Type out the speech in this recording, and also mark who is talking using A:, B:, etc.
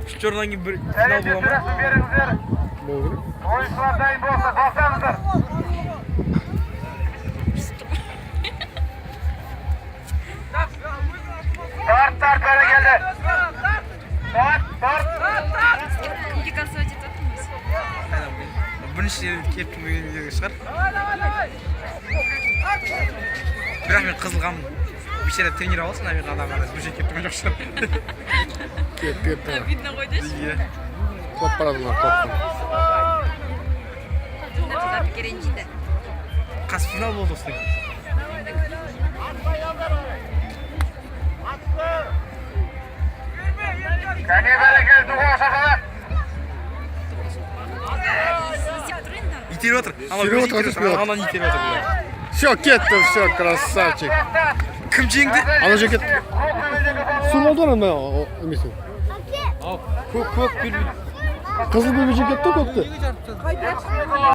A: Үшінші орыннан кейін бір финал бола ма?
B: Беріңіздер.
C: Болу керек.
B: Ойыншылар дайын болса, бастаңыздар. Старт, старт, бәрекелді. Старт, старт.
D: Кімге голосовать етіп жатырмыз?
A: Қайдан білейін. Бірінші келіп келген шығар. Бірақ мен қызылғанмын. Бейшара тренер алсын, ана мен адам ана бір жерге келіп тұрған жоқ шығар.
C: Кетті, кетті.
D: Видно ғой деші.
A: Иә.
C: Құлап барады мына, құлап.
D: Запике ренжиді.
A: Қазір финал болды осыдан кейін.
B: Кәне, бәрекелді, дуға шақалақ.
D: Не істеп тұр енді?
A: Итеріп жатыр. Ана
C: Итеріп
A: өзі
C: отыр,
A: итеріп жатыр, ананы итеріп жатыр бұлар.
C: Все, кетті, все, красавчик.
A: Кім жеңді?
C: Ана жер кетті. Су болды ғой ана емесі.
A: Көк, көк белбеу.
C: Қызыл белбеу жеп кетті ғой, көкті.